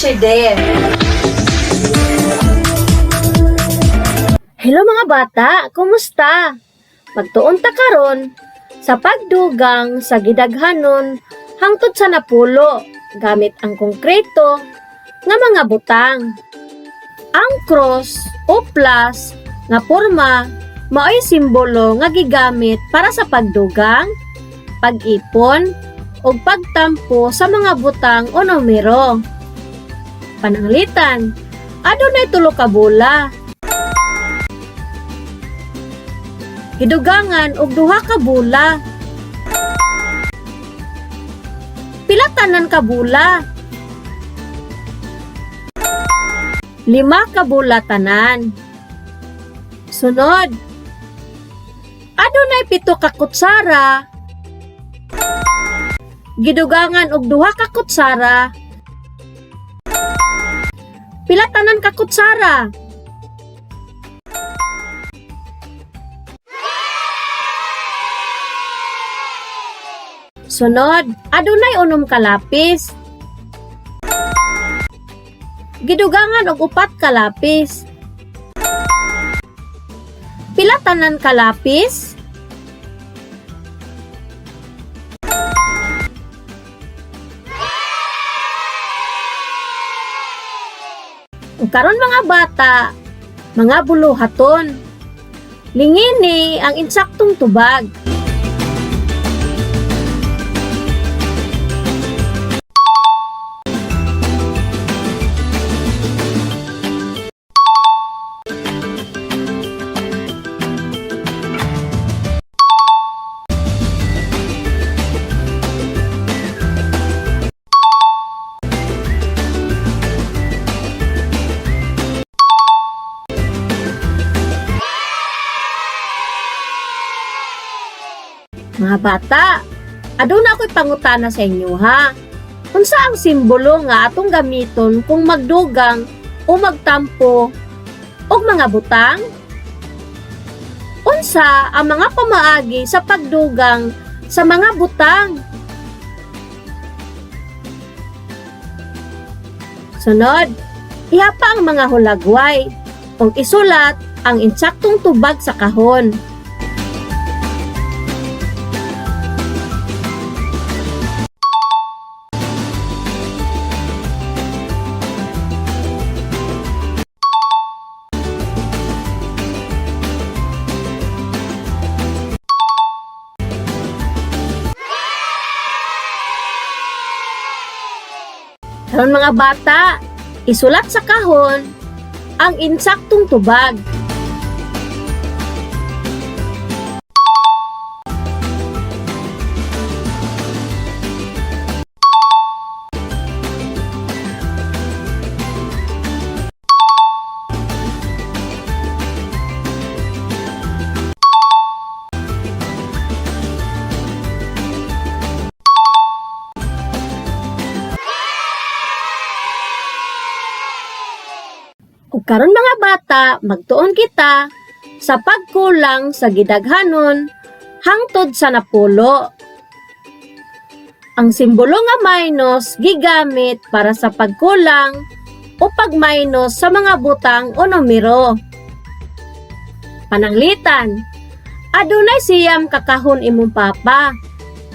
Teacher Dare. Hello, mga bata, kumusta? Magtuon ta karon sa pagdugang sa gidaghanon hangtod sa napulo gamit ang konkreto nga mga butang. Ang cross o plus nga porma mao'y simbolo nga gigamit para sa pagdugang, pag-ipon, ug pagtampo sa mga butang o numero. Pananglitan, adunay 3 ka bola. Gidugangan og 2 ka bola. Pila tanan ka bola? 5 ka bola tanan. Sunod, adunay 7 ka kutsara. Gidugangan og 2 ka kutsara. Pila tanan ka kutsara? Sunod, adunay 6 ka lapis. Gidugangan og 4 ka lapis. Pila tanan ka lapis? Ug karon, mga bata, mga buluhaton. Lingini ang insaktong tubag. Mga bata, aduna ako'y pangutana sa inyo, ha. Unsa ang simbolo nga atong gamiton kung magdugang o magtampo og mga butang? Unsa ang mga pamaagi sa pagdugang sa mga butang? Sunod, ihapa ang mga hulagway ug isulat ang insaktong tubag sa kahon. Karon, mga bata, isulat sa kahon ang insaktong tubag. Ug karon, mga bata, magtuon kita sa pagkulang sa gidaghanon hangtod sa napulo. Ang simbolo nga minus gigamit para sa pagkulang o pag-minus sa mga butang o numero. Pananglitan, adunay 9 ka kahon imong papa.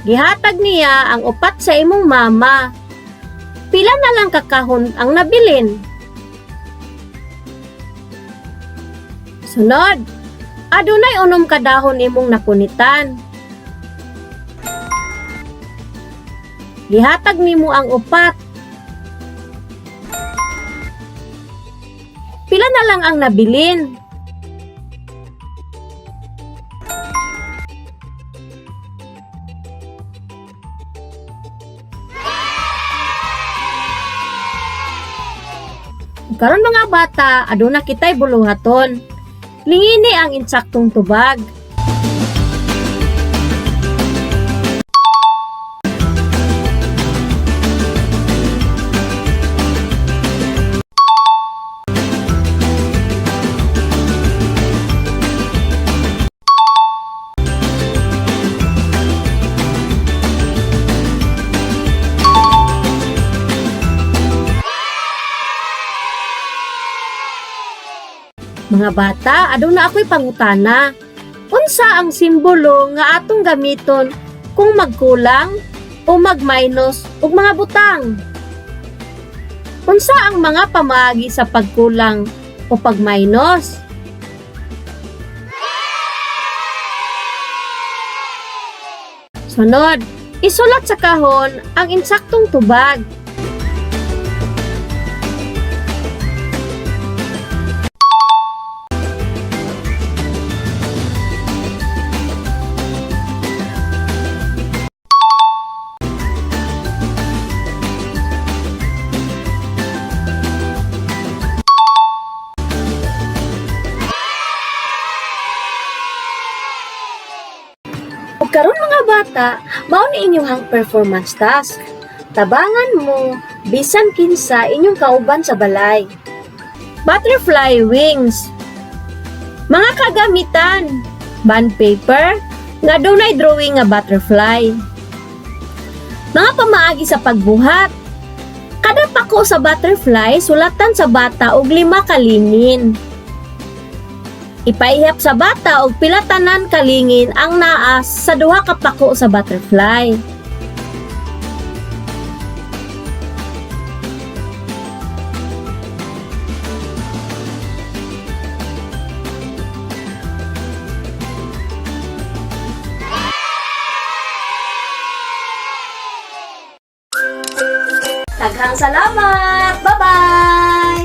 Gihatag niya ang 4 sa imong mama. Pila na lang ka kahon ang nabilin? Sunod, adunay 6 ka dahon imong napunitan. Gihatag nimo ang 4. Pila na lang ang nabilin? Karon, mga bata, aduna kitay buluhaton. Lingini ang insaktong tubag. Mga bata, aduna ako'y pangutana. Unsa ang simbolo nga atong gamiton kung magkulang o mag-minus og mga butang? Unsa ang mga pamaagi sa pagkulang o pag-minus? Sunod, isulat sa kahon ang insaktong tubag. Ug karon, mga bata, mao ni inyong performance task. Tabangan mo bisan kinsa inyong kauban sa balay. Butterfly wings. Mga kagamitan: bond paper nga dunay drawing nga butterfly. Mga pamaagi sa pagbuhat. Kada pako sa butterfly, sulatan sa bata og lima ka lingin. Ipaihap sa bata og pila tanan ka lingin ang naa sa duha ka pako sa butterfly. Daghang salamat! Bye-bye!